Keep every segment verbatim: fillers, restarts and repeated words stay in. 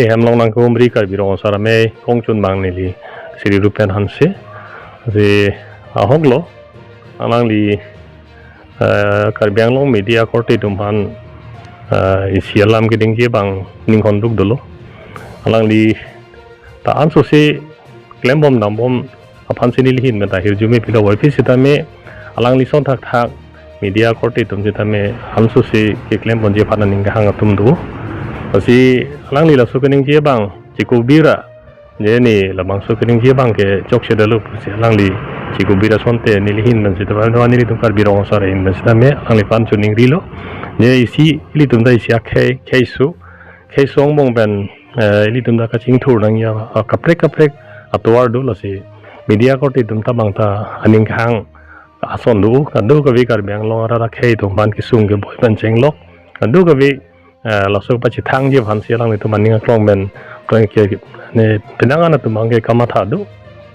Hem along nangkehumri Karbi Rong Asar Amei kongchun abang neli Sri Rupen Hanse. Si ahok lo, alangli, eh, Karbi Anglong media korte atum aphan, eh, isi alam kedingje abang ninghon duk dolo. Alangli ta anso si klembom dambom aphan si neli ahin pen ta hirjume pilo, wai pi sitame alangli ason thakthak media korte atum sitame anso si keklem ponji aphan aning kehang atum do. Lasi alangli laso keningje abang chikubira, je ne labangso keningje abang ke chokche dolo pusi alangli chikubira asonte neli ahin pen sitame, nelitum Karbi Rong Asar ahin pen sitame alangliphan choningrilo. Je isi ilitum ta isi akhei, kheiso, kheiso angbong pen, eh, ilitum ta kachingthur nangji, ah, kaprek kaprek atovar do. Lasi media korte atum ta abang ta aning kehang ason do, kadokave Karbi Anglong arat akhei atum aphan kesung keboi pen chenglok, kadokave, eh, laso pachethangji aphan si alanglitum aning aklong pen, pen ke, ne penang an atum abang ke kamatha do.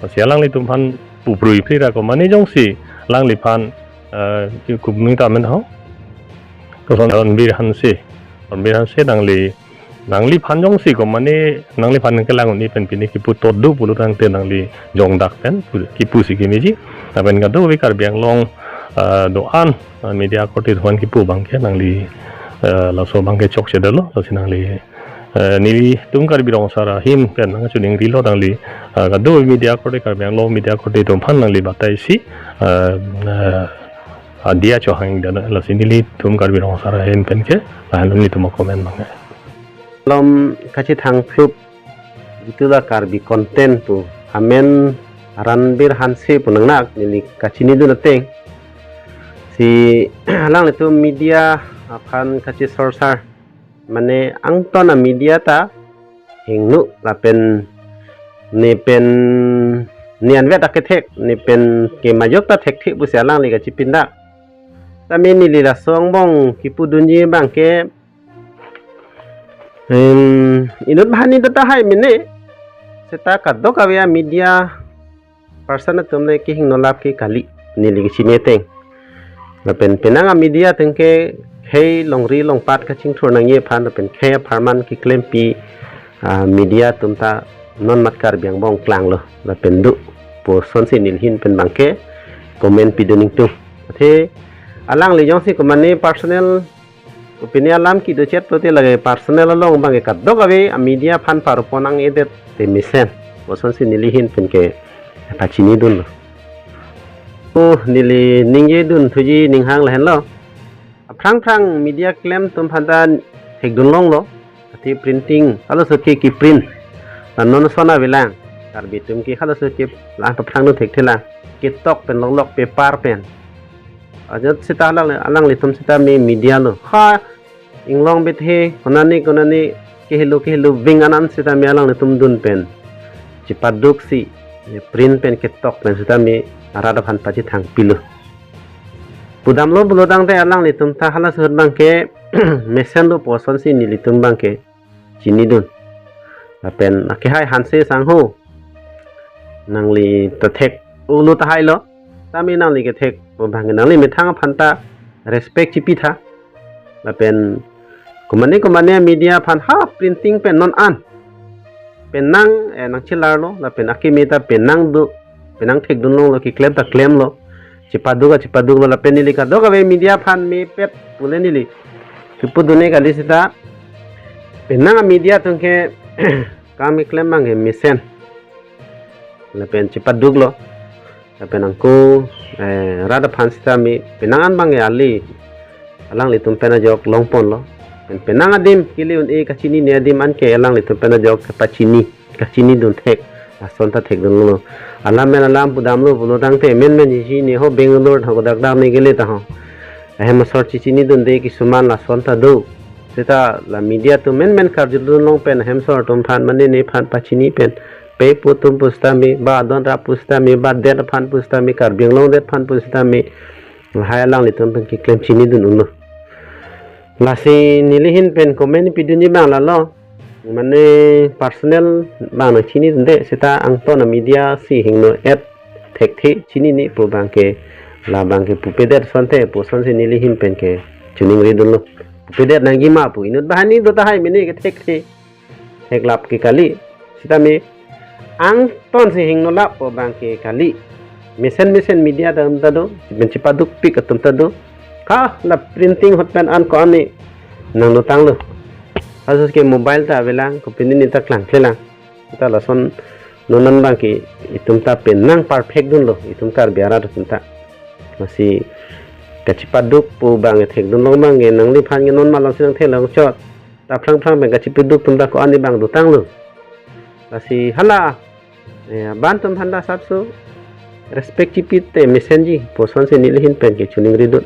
Lasi alanglitum aphan puprui pri ra ko mane jongsi alangliphan, eh, ke kumni ta men ho. Koson Ronbir Hanse, Ronbir Hanse nangli, nangliphan jongsi ko mane nangliphan kelang un-e pen pini kipu tot do pulo tangte nangli jongdak pen pu-, kipu si kemeji. Lapen kadokave Karbi Anglong, eh, do-an, eh, media korte atum aphan kipu abang ke nangli, eh, laso abang ke chokche dolo, lasi nangli, eh, nelitum Karbi Rong Asar ahin pen nangchoningrilo nangli, eh, kadokave media korte, Karbi Anglong media korte atum aphan nangli batai si, eh, eh, adia chohang dana, lasi nelitum Karbi Rong Asar ahin pen ke, lahenlo nelitum a-comment abang ke. Malom kachethang phlup, jitu la Karbi content pu amen Ronbir Hanse pu nangnak neli kachini dun ateng. Si alanglitum media aphan kachisorsar, mane angton a-media ta hingno lapen ne pen ne anvet akethek, ne pen kemajok ta thekthe pusi alangli kachipindak. Tame neli laso angbong kipu dunji abang ke, em, inut banghini do tahai mene, seta kadokave a-media person atum le kehingno lap ke kali, neli kachini ateng. Lapen penang a-media atum ke khei longri longpat kachingthur nangji aphan, lapen khei apharman keklempi a-media atum ta non mat Karbi angbong klanglo, lapen do pu asonsi neli ahin pen abang ke comment pidun ingtung. Athe alangli jongsi ko mane personal opinion alam kedo chet pulote lake personal along abang ke kadokave a-media aphan parupo nang-edet te mesen pu asonsi neli ahin pen ke pachini dunlo. O neli ningje dun thuji ninghang lahenlo. Aphrang phrang media klem atum aphan ta thekdun longlo. Athe printing halaso ke keprint. La non ason avelang. Karbi atum ke halaso ke la paphrang dun thekthelang. Ketok pen loklok paper pen. Ajat seta alang, alanglitum seta me media lo. Ha, inglong bethe, konane konane, kehelo kehelo ving anan seta me alanglitum dun pen chipaduk si, ye print pen ketok pen seta me arat aphan pachethang pilo. Pudamlo pulo tangte alanglitum ta halaso ahut abang ke mesen do pu asonsi nelitum abang ke chini dun. Lapen akehai Hanse sangho, nangli ta thek ulo tahai lo, tame nangli kethek abang ke nangli methang aphan ta respect chipitha. Lapen komane komane media aphan ha printing pen non an penang, eh, nangchelarlo, lapen akeme ta penang do, penang thekdun longlo, keklem ta klemlo, chipaduk a chipaduklo, lapen neli kadokave media aphan mepet pule neli kipu dun-e kali seta, penang a-media atum ke kam keklem abang ke mesen, lapen chipaduklo. Lapen angko, eh, rat aphan seta me penang an abang ke ali alanglitum pen ajok longponlo. Pen penang adim kele un-e kachinine adim an ke alanglitum pen ajok pachini, kachini dun thek, lason ta thekdun longlo. Alam men alam pudamlo pulo tangte men men isi ne ho Bangalore tha ko dak dak ne kele ta ho. Ahem asor chichini dunde kisuman lason ta do. Seta la media atum men men karjudun long pen ahem asor atum aphan mane nephan pachini pen, pei pu atum pusitame, ba adon rap pusitame, ba det aphan pusitame, Karbi Anglong det aphan pusitame, lahai alanglitum pen keklem chini dun unlo. Lasi neli ahin pen comment pidunji abang lalo. Mane personal abang nangchini dunde, seta angton a-media si hingno-et thekthe chinine pu abang ke, la abang ke pupedet asonte pu asonsi neli ahin pen ke choningri dunlo. Pupedet nangji ma pu inut banghini do tahai mene ke thekthe. theklap ke kali. Sitame angton si hingno lap pu abang ke kali. Mesen mesen media ta atum ta do, chipen chipadukpik atum ta do. Ka la printing ahut pen an ko-an ne nangdotanglo. Kasus ke mobile ta avelang, kopine ne ta klangklelang. Ta lason non an abang ke itum ta pen nang perfect dunlo, itum Karbi arat atum ta. Lasi kachipaduk pu abang ke thekdun long abang ke nangliphan ke non malom si nangtheklong chot. Ta phrang phrang pen kachipaduk atum ta ko-an ne abang dotanglo. Lasi hala, eh, bang atum aphan ta sapso respect chipi te mesenji pu asonsi neli ahin pen ke choningri dun.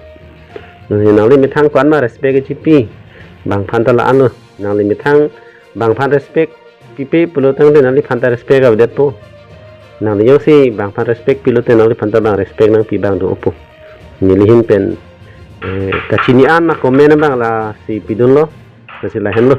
Nangli methang ko-an ma respect chipi, bang aphan ta la-anlo. Nangli methang bang aphan respect pipe pulo tangte nangliphan ta respect avedetpo. Nangli jongsi bang aphan respect pilote nangliphan ta bang respect nangpi abang do-opo. Neli ahin pen, eh, kachini an a-comment abang lasi pidunlo. Lasi lahenlo.